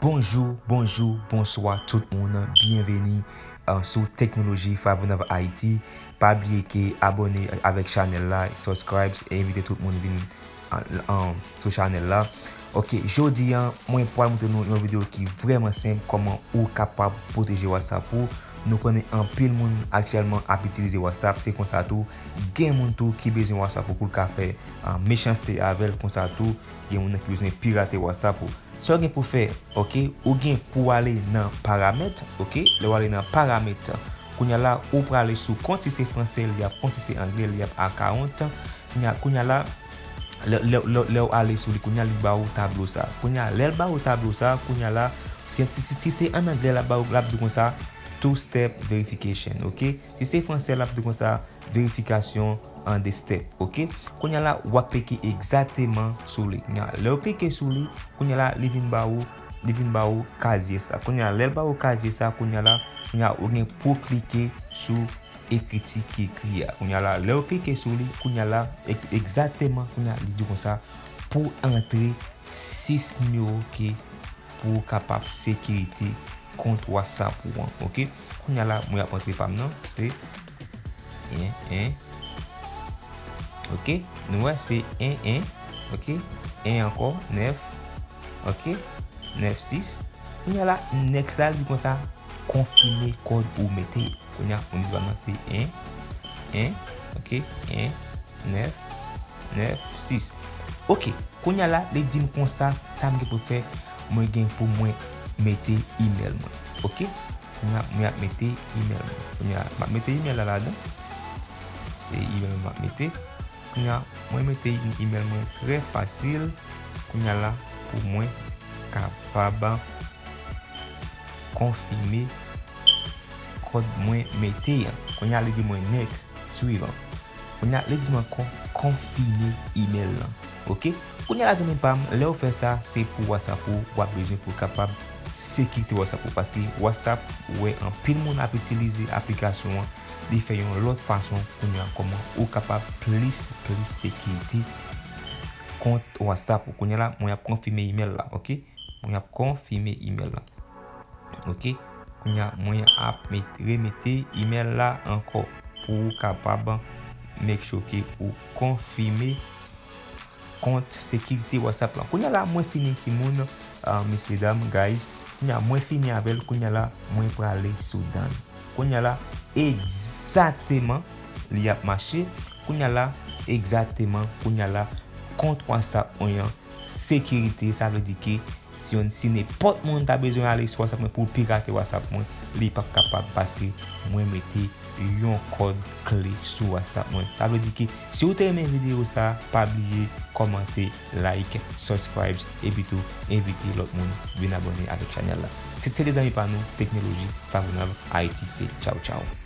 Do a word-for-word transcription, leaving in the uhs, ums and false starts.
Bonjou, bonjou, bonswa tout moun. Byenveni, uh, sou Teknoloji Favonov Ayiti. Pa bliye ke abòne avèk chanèl la, subscribe, e envite tout moun vin, uh, uh, sou chanèl la. Ok, jodi a, mwen pral montre nou yon videyo ki vrèman senp, kòman ou kapab pwoteje WhatsApp ou. Nou konnen anpil moun aktyèlman ap itilize WhatsApp, se konsa tou, gen moun tou ki bezwen WhatsApp ou pou l ka fè, uh, mechanste avè l, konsa tou, gen moun ki bezwen pirate WhatsApp ou. Sa w gen pou fè, ok, ou gen pou w ale nan paramèt, ok, lè w ale nan paramèt, kounye a la, ou prale sou kont, si se franse, li ap kont, si se angle, li ap akawont. Kounye a, kounye a la, lè, lè, lè, lè w ale sou li, kounye a, li ba ou tablo sa. Kounye a, lè l ba ou tablo sa, kounye a la, si, si, si, si se an angle, l ap ba ou, l ap di konsa, two step verification, ok? Si se franse, l ap di konsa, verifikasyon an de step, ok? Kounye a la, w ap klike egzakteman sou li. Kounye a, lè w klike sou li, kounye a la, li vin ba ou, li vin ba ou kazye sa. Kounye a, lè l ba ou kazye sa, kounye a la, kounye a, ou gen pou w klike sou ekriti ki ekri a. Kounye a la, lè w klike sou li, kounye a la, e-, egzakteman, kounye a, li di konsa, pou antre sis nimewo ke pou w kapab sekirite kont WhatsApp ou an, ok? Kounye a la, mwen ap antre pa m nan, se en, en, ok? Nou wè, se en, en, ok? En ankò, nèf, ok? Nèf, sis. Kounye a la, next la, li di konsa, konfime kòd ou mete. Kounye a, ou di pa m nan, se en, en, ok? En, nèf, nèf, sis. Ok, kounye a la, li di m konsa, sa m gen pou fè, mwen gen pou mwen mete email mwen. Ok? Kounye a, mwen ap mete email mwen. Kounye a, m ap mete email la ladan. Se email mwen m ap mete. Kounye a, mwen mete email mwen trè fasil. Kounye a la, pou mwen kapab konfime kòd mwen mete an. Kounye a, li di mwen next, swivan. Kounye a, li di mwen kon-, konfime email lan. Ok? Kounye a la, zanmi pa m, lè w fè sa, se pou WhatsApp ou, w ap bezwen pou w kapab sekirite WhatsApp ou. Paske WhatsApp, ou wè anpil moun ap itilize aplikasyon an, li fè yon lòt fason, kounye a, kòman ou kapab plis, plis sekirite kont WhatsApp ou. Kounye a la, mwen ap konfime email la, ok? Mwen ap konfime email la. Ok? Kounye a, mwen ap met-, remete email la ankò pou w kapab make sure ke ou konfime kont sekirite WhatsApp lan. Kounye a la, mwen fini timoun, ah, mesye dam, guys. Kounye a, mwen fini avè l. Kounye a la, mwen prale sou done. Kounye a la, egzakteman, li ap mache. Kounye a la, egzakteman, kounye a la, kont WhatsApp mwen an sekirite, sa vle di ke si yon, si nenpòt moun ta bezwen ale sou WhatsApp mwen pou l pirate WhatsApp mwen, li p ap kapab paske mwen mete yon kòd kle sou WhatsApp mwen. Sa vle di ke si w te renmen videyo sa, pa bliye kòmante, like, subscribe, epi tou envite lòt moun vin abòne avèk chanèl la. Se, se te zanmi pa nou, Teknoloji Favonov Ayiti, se tchaw tchaw.